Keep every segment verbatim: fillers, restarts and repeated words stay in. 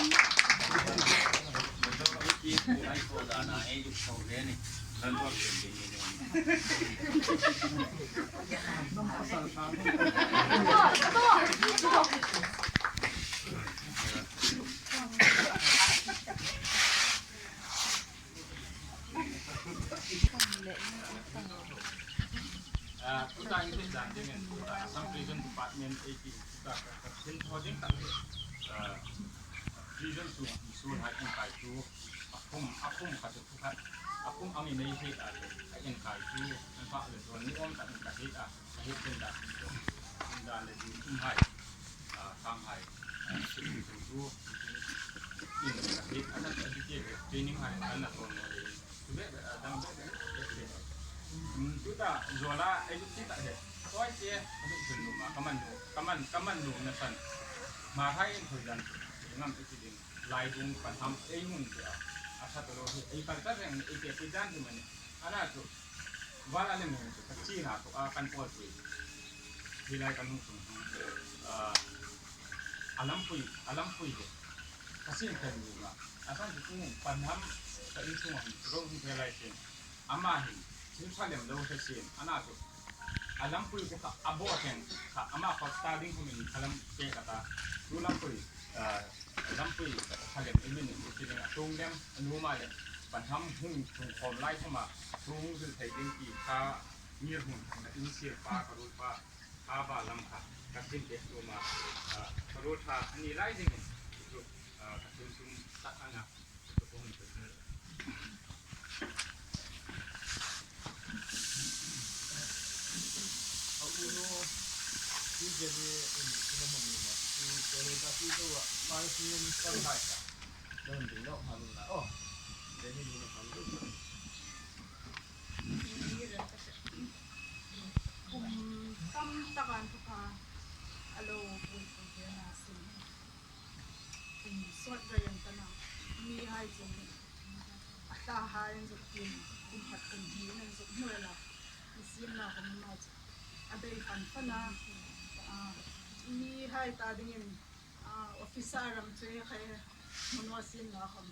Ah, tuta in tuta dingin, ah, Assam Prison Department eighteen, tuta ka, ka thil thaw ding tak, ah, prison sunga insuolhai inkai chu, a khum, a khum kha chu thu khat, a khum ang in ei hriet a, a inkai chu, an fak le dawn ni awm tak in ka hriet a, ka hriet chen dah, in dan le ding umhai, ah, sanghai, ah, chu, chu, chu, in ka hriet a, tak a hriet le, training hai, an na thaw naw le, chu bek, ah, dang bek, bek, bek, bek. Hmm, tuta, zuala, ei, chu tak he, oi, che, a hriet chen nuom a, ka man nuom, ka man, ka man nuom na san, ma hai in thaw dan, ngam ei ti ding. Laidung pathum ei hung ti a, a ṭha taluo hi, ei culture reng ei ti, ti dan hi mani. Ana chu, vala le mung chu, ka china chu, a kan pawl pui. Hi lai kan hung sung hung. Ah, a lampui, a lampui hi. Ka sin kan ni ma. A san chu hung pathum ka in sung hung, ro hung te lai sin. Ama hin, thil ṭha lem lo hre sin, ana chu. A lampui te kha, a bo teng kha, ama kha ta ding khawmin kha lam te ka ta. Chu lampui, ah, lampui kha lem i min in, i ti ding a tung lem, a nu ma lem. Pathum hung, hung khawm lai khawma, hung zil thei ding ti kha, ngir hmun, ka in sir pa, ka ruol pa, kha ba lam kha, ka sin te tu ma, ah, ka ruol ṭha, a ni lai dingin, chu, ah, ka tum tum tak ana. Kum tam tak an thu kha a lo pui pui ve na sin. Kum sawt vei an ta na. Mihai chun a thlahai an zuk tin, kum khat kum hni an zuk hmu el a. Ni siem na khawm a chu a bei fan fan a. Ah, mihai ta dingin, ah, officer ram chu e khai, hmun a siem na khawm.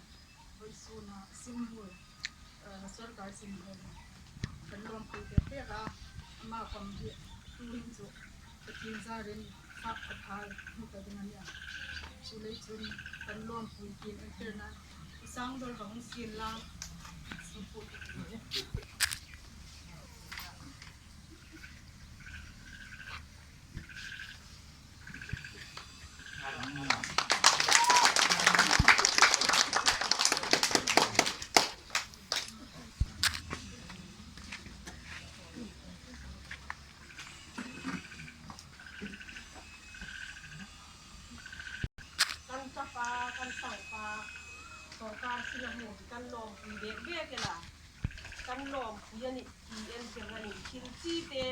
Vawisuna Simhmul, eh, sawrkar Simhmul kan lawmpui pek pek a, ama khawm hi tuhin chu Pathien zarin fak a phal hmu ta ding a nih a. Chuleiin chun kan lawmpui tiin entirnan i sang dawr ka hung sien la. Kan tapa, kan sangpa, sawrkar sina hmu kan lawmpui bek bek el a. Kan lawmpui a nih ti en kher a nih, thil chi te,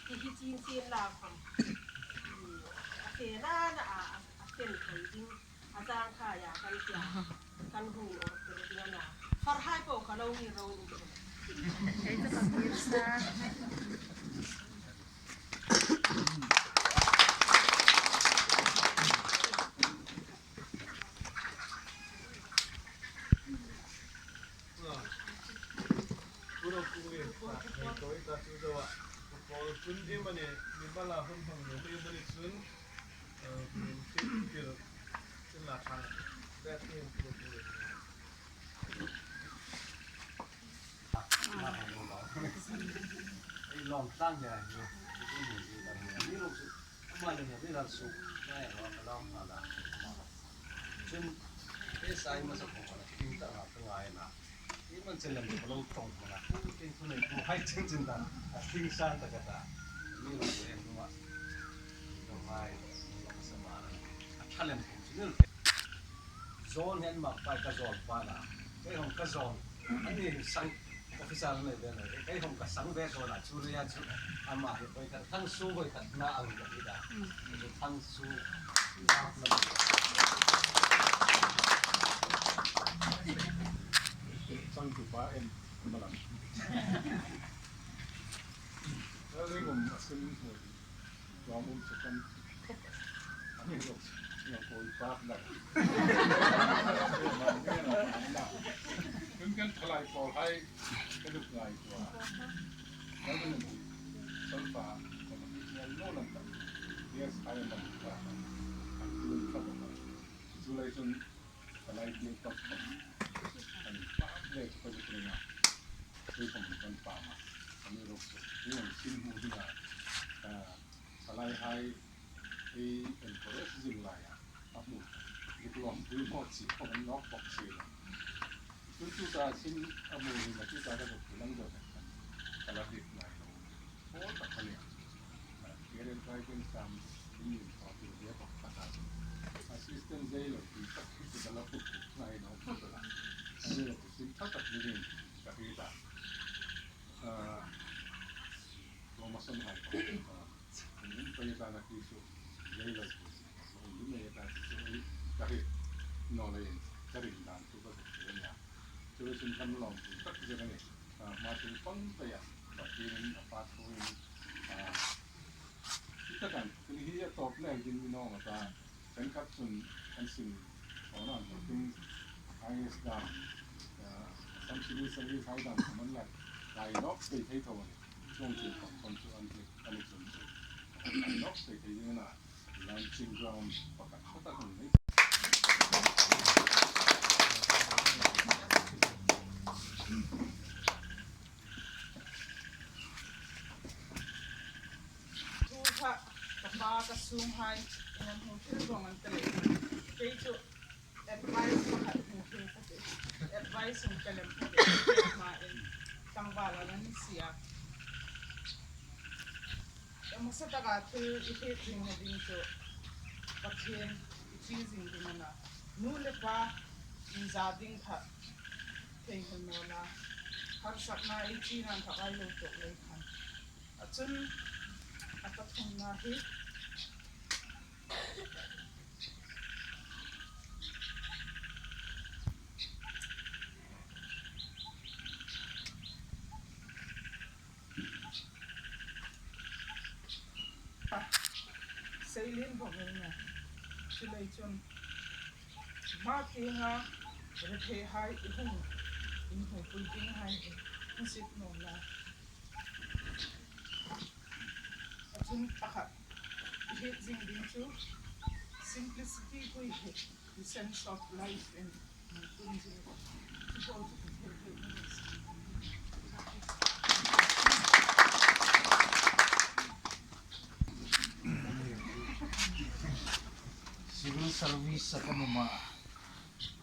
ti hi chin chin la khawm. A fe na na a, a, a fen thei ding, a chang kha ya kan tia, kan hung awr tel ding a na. Farhai po ka lo ni ro ni. Kei ta ka tir sa. Ei lawm tlang le, ni lo chu, ama le ni la su, na ya lo ka lawm ta la. Chun, ei sai ma sa ko la, tin ta la ka ngai na. Ei man chen lem ko lo tong ma la, ku tin tu nei ku hai chen chen ta, a ting san ta ka ta. Ni lo le nu ma. Lo mai, lo sa ma la. A tha lem ko chu ni lo. Zawn hen mak pai ka zawn pa na. Kei hong ka zawn. Ani sang officer nei ve nei. Kei hong ka sang ve zawn a chu ria chu. Ama hi koi ka thang su koi ka na ang ka hi da. Thang su. Sang tu pa em malam. Ring um asim. Lawm um chu kan khop a. Ani lo, lo koi. Tun kan thalai pawlhai ka ngaituo a. Kan solfa, kan lo lang ta. Yes, I am a, an tun ka ba. Chu lai chun thalai tieng tak tak. An pa le ka ji ring a. Chu kan kan pa ma. Kan ro chu. Ni an sin mu ding a. Thalaihai ei encourage zing lai a, a hmu, diploma pui maw chi, a hmu nawk bawk si lo. Chu chu ta sin a hmu ni na chu ta ka zuk lang dawk a, ka la dik ngai lo. Pawl tak ka nih. Karen Kai Ken Sam, in min ko tu dia bawk ka ta. Assistant jailer pui tak chu ka la put ngai lo, put la. Ani la sin tak tak ni ring ka ri ta. Ah, Thomas on hai ko. Ah, in pei ta na ki chu, jailer pui. Hung ding ei ta chu ei ka ri naw leiin ka ring dan chu ka zuk ring a. Chu chu kan lawm tak zet a nih. Ah, hma chu pang ta ya. Pathienin a pa thu in, ah, ti ta kan, tuni hi a tawp lem ding ni naw ma ta. Kan khat chun kan sin. Aw na, tin, I S dam. Ah, Assam Civil Service hai dam man lai. Lai lawk thei thei tho a nih. Chuong chu kan kon chu an ti, kan chun chu. Lai lawk thei thei ding a na. Launching ground pakhat khat a hung nei. Thu kha ka pa ka sunghai in an hung hril vawng an ta lei. Kei chu advice pakhat hung hril ka tih. Advice hung ka lem ka tih. Hma in tlangval a la ni si a. Hmasa taka thil i hriet zingna ding chu Pathien i ṭi zing ding a na. Nu le pa inza ding kha theinghil naw la. Harsatna ei ṭi nan kha ai lo tawk lei khan. A chun a pathumna hi Seilien bawk ei nih. Chuleiin chun hma tienga retheihai i hung inhmupui dinghai hi hriet naw la. A chun pakhat i hriet zing ding chu simplicity hui hi. The sense of life in Civil service a kan um a,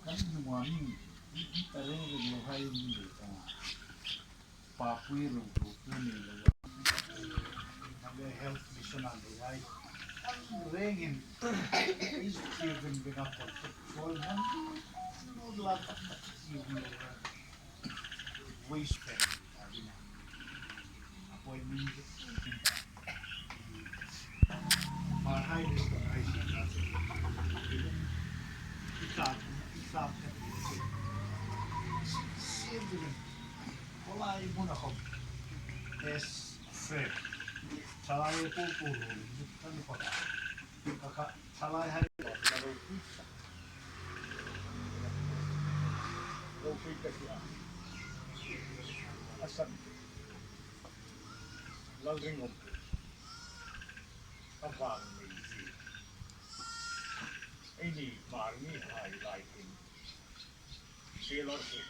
kan hnuoia mi a reng reng lo hai mi le ta. Papui ro ro pu ni lo. Male Health Mission a lo ai. An rengin is given big up for all man. No la ka ki lo. Waste pen. Appointment. Mar hai ni ko ai si na. Kita, kita. Siempre. Khawlai hmuna khawm, as friend, thalai po po lo, kan khawla. Ka kha, thalai hai lo, lo pui ka tia. Assam, Lalringawm, a vang nei si. Eini Hmar mihai lai hin. Sailor hi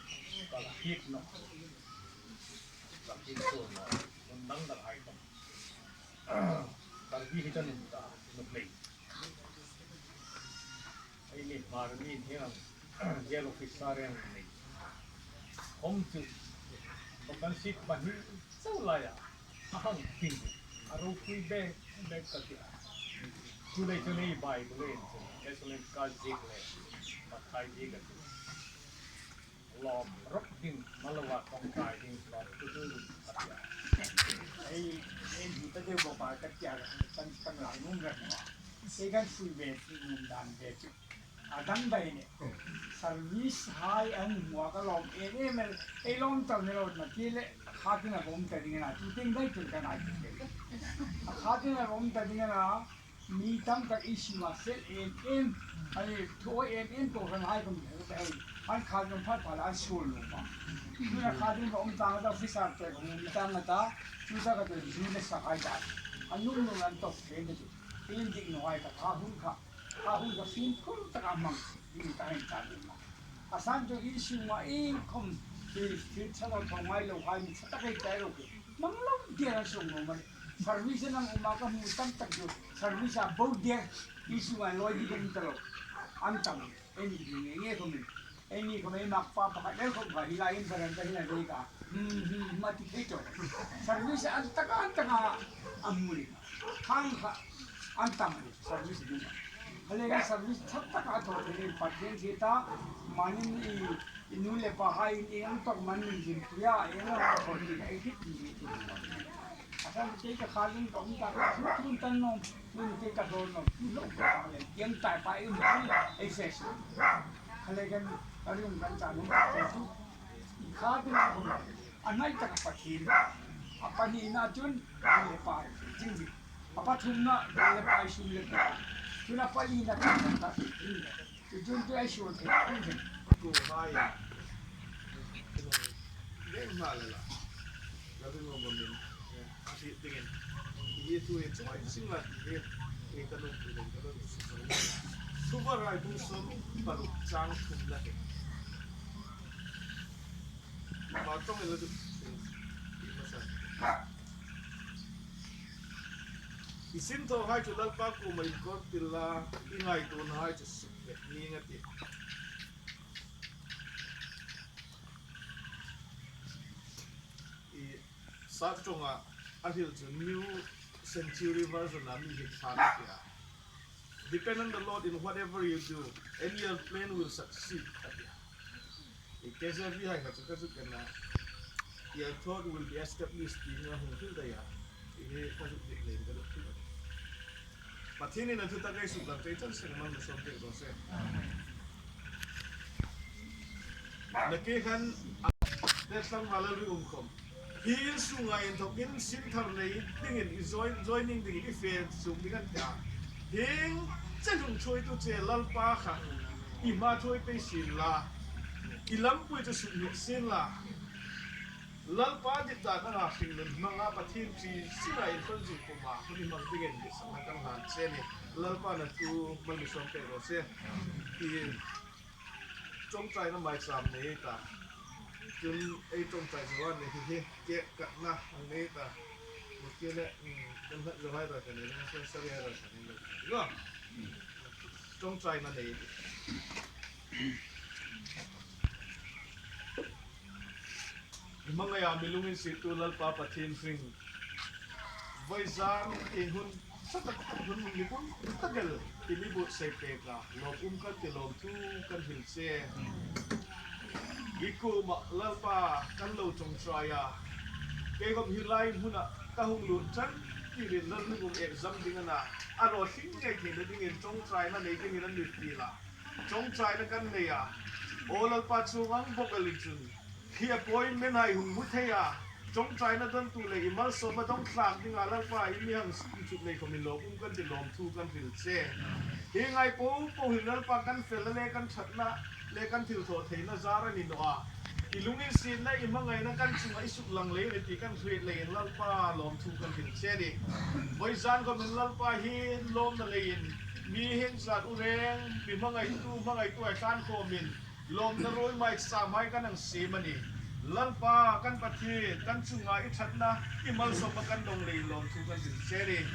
ka la hriet nawh. Ka hriet tur nawh. Hmun dang dang hai khawm. Karbi hi kan um ta, nuhmei. Eini Hmar mi hi ang, jail officer ang nei. Khawm chu, vacancy pahni chau laia. A hang tin, a ropui bek bek ka tia. Chuleiin chun ei Bible-in chun, Thessalonians ziek le, Mathai ziek a ti. Lawm rawp ding, maloa ṭawngṭai ding, lawm tu tu ding ka tia. Ei, ei, hi ta deu bawk a ka tia, kan, kan lang nung reng maw. Ei kan fui ve, fui nung dan ve chu. A dang dai ni. Service hai an hmu a ka lawm em em el. Ei lawm chau ni lo na ti le. Kha tin a bawm ta ding na. Tu ting dai tu ka ngai ti le. Kha tin a bawm ta ding na. Mi tam tak ei siem a, sel em em, a ni, thu em em kohranhai khawm, an kha ding phat phat an suol naw a. Tuna kha ding ka um tang a, officer te ka um tang a ta, chu sa ka te zu le sa hai ta. An nung nung an tawk thei na chu. Ei indik nawhai ta, kha hun kha, kha hun kha fimkhur taka hmang, ei ta hin ta ding a. A san chu ei siem a, ei khawm, thil, thil ṭha lo thaw ngai lo hai, mi ṭha tak ei ta lo ke. Hmang lo ding an sawng naw mai. Service an um a ka hmu tam tak chu. Service a bo ding. Ei siem a lawi ding um ta lo. An tam. Ei ni ding nge nge khawm. Ei ni khawm ei mak pa pakhat el khawm kha hi lai in veranda hi lai ding ka. Hmm, hmm, ma ti thei tawh. Service an tak a, an tak a. A hmu ni. Khang kha. An tam ni. Service ding. Hale service ṭha tak a thaw thei ni Pathien thi ta. Manin i I nu le pa hai in ei ang tawk man min zin pui a, ei ang tawk man min ei hit min zin pui. A san te ka kha ding ka um ta ka thu thun tan nawm, nun te ka dawn nawm, lo ka le, ei ang tai pa ei um pui, ei fe su. Kha le kan, ka ri um kan cha nun ka thu. I kha ding ka um, a nai tak Pathien, a pahnina chun, nu le pa, jing bi. A pathumna, nu le pa, sum le pai. Chun a palina, ka ta, jing bi. Chu chun chu ei suol thei ang hin. Ku hai. Neng ma le la. La ding lo min. A si dingin. Hi thu hi chu ai sing la hi. Hi ka lo ku ding ka lo. Thuvarai bung sawm paruk chang thum la hi. Ma tong la du. Hi ma sa. I sinthawhai chu Lalpa kuoma inkawr tir la, i ngaituonahai chu sukdet ning a tih. I Sak ṭawnga a hril chu New Century Version-a mi hi ṭha a ti a. Depend on the Lord in whatever you do, and your plan will succeed, a ti a. I K J V hai kha chu ka zuk kena, your thought will be established tiin a hung hril dai a. I hi ka zuk dik leiin ka zuk hril. Pathienin a thu tak ei suklang thei chang seng mal mi sawm pek raw se. Nakie khan a te tlangval a lui um khawm. Hi in sunga inthawkin sin thar nei dingin i join, joining dingin i fe suk ding an ti a. Hieng che hung ṭhuoitu che Lalpa kha i hma ṭhuoi pei sien la. I lampui chu suk nget sien la. Lalpa dit dan anga hringnun hmanga Pathien ṭi sina inthawkin zuk puma hun i hmang dingin ditsakna kan hlan che a nih. Lalpan a thu mal mi sawm pek raw se. I ṭawngṭaina maicham nei ta. Chun ei ṭawngṭai zo a ni hi hi, cake katna ang nei ta. Mutki le, mm, kan hlat zo hai ta kan nei, kan sari hai ta kan nei. Ṭawngṭaina nei. Hmangaia mi lunginsiettu Lalpa Pathien hring. Vawizan hi hun ṭha tak, hun nipum tak el i mi buotsai pek a, lawmum kan ti, lawmthu kan hril che. I kuoma Lalpa kan lo ṭawngṭai a. Kei khawm hi lai hmuna ka hung lut chang tirin Lalpa kuom exam ding a na. A raw tling ngei theina dingin ṭawngṭaina nei dingin an mi fiel a. Ṭawngṭaina kan nei a. Aw Lalpa, chuong ang bawk el chun hi appointment hai hung hmu thei a. Ṭawngṭaina dontu le i malsawmna dong thlak dinga Lalpa i mi hang inchuk nei khawmin lawmum kan ti, lawmthu kan hril che. Hi ngai po po hin Lalpa kan felna le kan ṭhatna le kan thilthawtheina zar a ni naw a. I lunginsietna, i hmangaina kan chunga i suklang leiin ti kan hriet leiin Lalpa lawmthu kan hril che a nih. Vawizan khawmin Lalpa hi lawmna leiin mi heng zat u reng, mi hmangaitu, hmangaituhai tlan khawmin lawmna ruoi maicham hai kan hang siem a nih. Lalpa kan Pathien, kan chunga i ṭhatna, i malsawmna kan dong leiin lawmthu kan hril che a nih.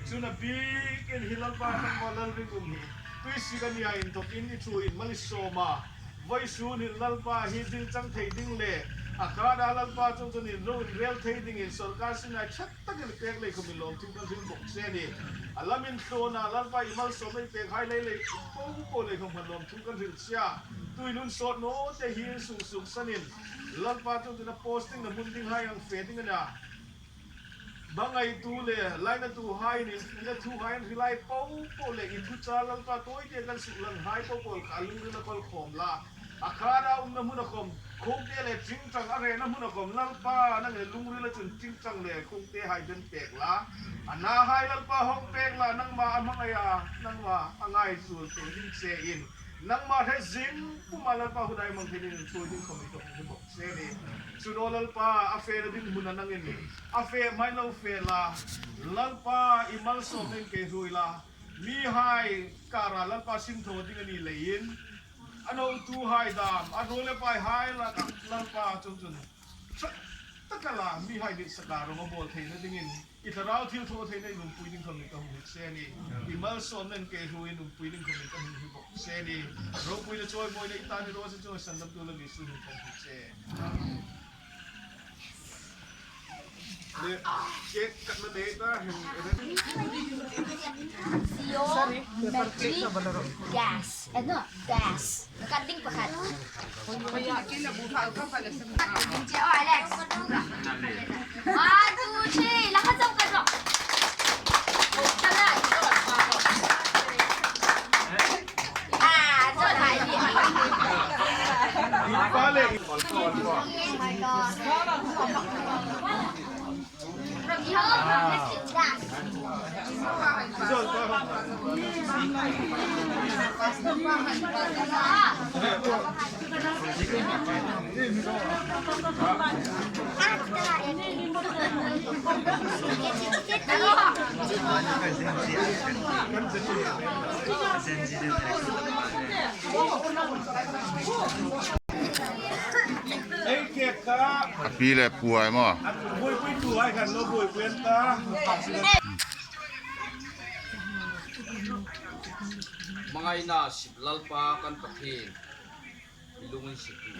Chun a bikin hi Lalpa kan Lal Ringum hi tuisik a nia inthawkin i thu in mal i sawm a. Vawisun hin Lalpa hi ding chang thei ding le a khat a Lalpa chungchang in ro inrel thei dingin sawrkar sinai ṭha takin pek lei khawmin lawmthu kan hril bawk che a nih. A lam inthlawna Lalpa i malsawm ei pek hai lei lei po po lei khawm khan lawmthu kan hril che a. Tuin hun sawt naw te hi in sung sung sanin Lalpa chungchang a posting-na hmun ding hai ang fe ding a nih. Hmangaitu le lainatuhai in, in a thuhai an hril hai po po le i thuchah Lalpa tawite kan suklang hai po po kha lungrila kol khawm la. A khara umna hmuna khawm, khuongte le ṭingṭang a rena hmuna khawm, Lalpa, nangin lungrila chun ṭingṭang le khuongtehai den pek la. A nahai Lalpa hawng pek la, nangma a hmangaia, nangma a ngaituo thei ding chein, nangma hre zing puma Lalpa hun dai hmang thei dingin ṭhuoi ding khawm i tok hi bawk se ni. Chu naw Lalpa, a fena ding hmuna nangin, a fe hmai lo fe la. Lalpa, i malsawmna in kei hruoi la. Mihai kara Lalpa sinthaw ding a ni leiin, a nautuhai dam, a ruol le paihai la, Lalpa chungchun ṭha taka la, mihai dit saka rawng a bawl theina dingin, i thlarau thilthawtheina in umpui ding khawm ni ka hung hnik se ni. I malsawmna in kei hruoiin umpui ding khawm ni ka hung hnik bawk se ni. Ropuina chawimawina i ta ni raw se chunga sandamtu Lal Isu hmingin ka hung hnik che. Sorry, paper plate na balaro. Gas. Eh, no, gas. Cutting pakhat. Che, oh, Alex. One, two, three. Lakha chau ka chau. Ah, chau hai ni. Oh my God. Ei, kek kha. A pi le pu ai maw? A buoipui tu ai khan lo buoipui an ta. Hmangaina sip Lalpa kan Pathien, i lunginsiettu.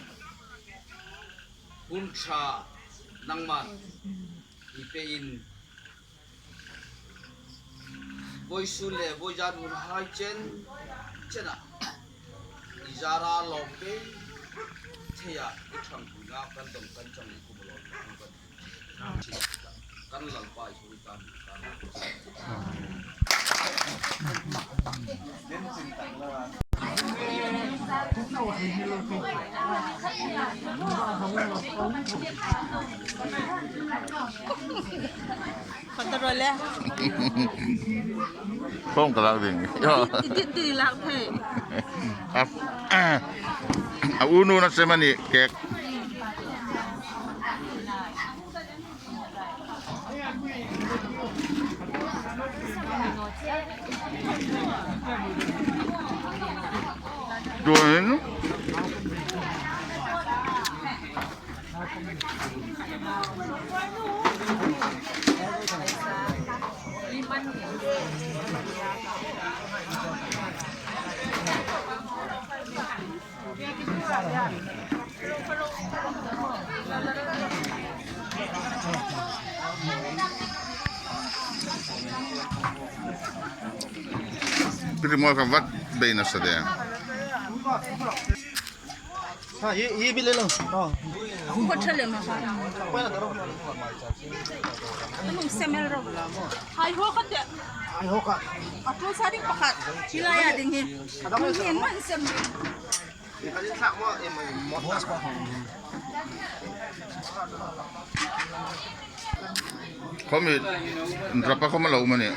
Hun ṭha nangman i pein, vawisun le vawizan hunhai chen chena i zara lawm pei theia i ṭhangpuina kan dawng kan chang i kum lo kan kan Lalpa i hung kan kan. Khataro le. Phone ka lak ding. Yo. Ti, ti, ti lak thei. A, a, a unu na semani kek. Tuhin. Piri mo ka vat bei na sa de. Ha, hi, hi bi le lo. Oh. Ko thale ma. Anung semel ro. Hai ho ka te. Hai ho ka. A tu sa ding pakhat. Hi la ya ding hi. Adam ni en man sem. Khawm hi, rapa khawm a lo um a nih.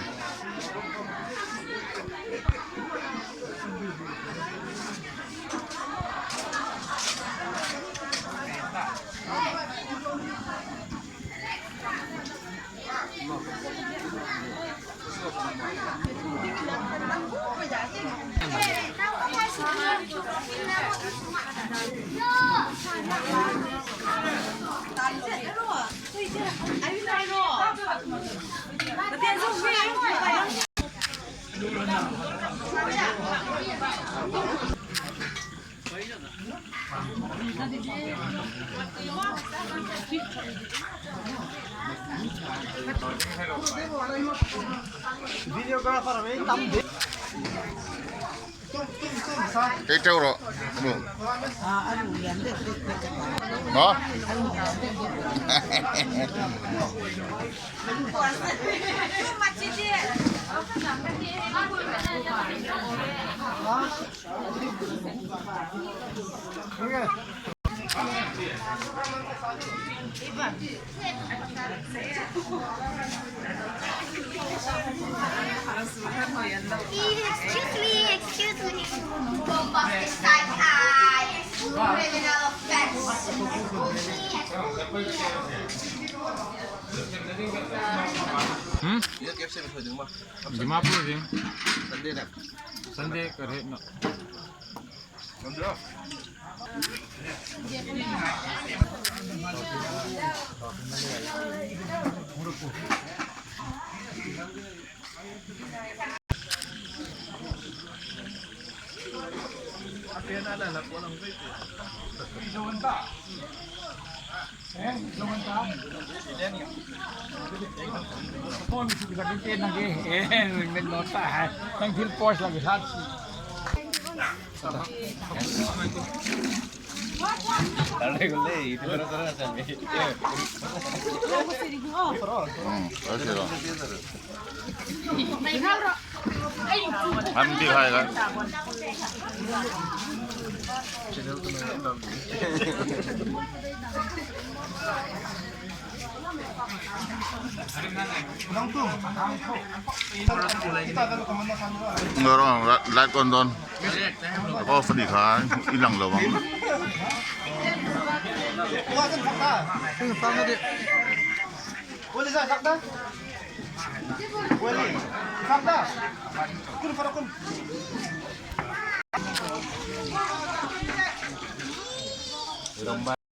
Videographer mi tam de. Kei teu ro. No. Excuse me, excuse me. Go past the side eye. Criminal offense. Hmm? Dimapur ding. Sunday ka hre naw. Hmm, okay. Ham ti khai ka. Ngaro, la-, light kon don. Ko fadi khai, ilang lo bang.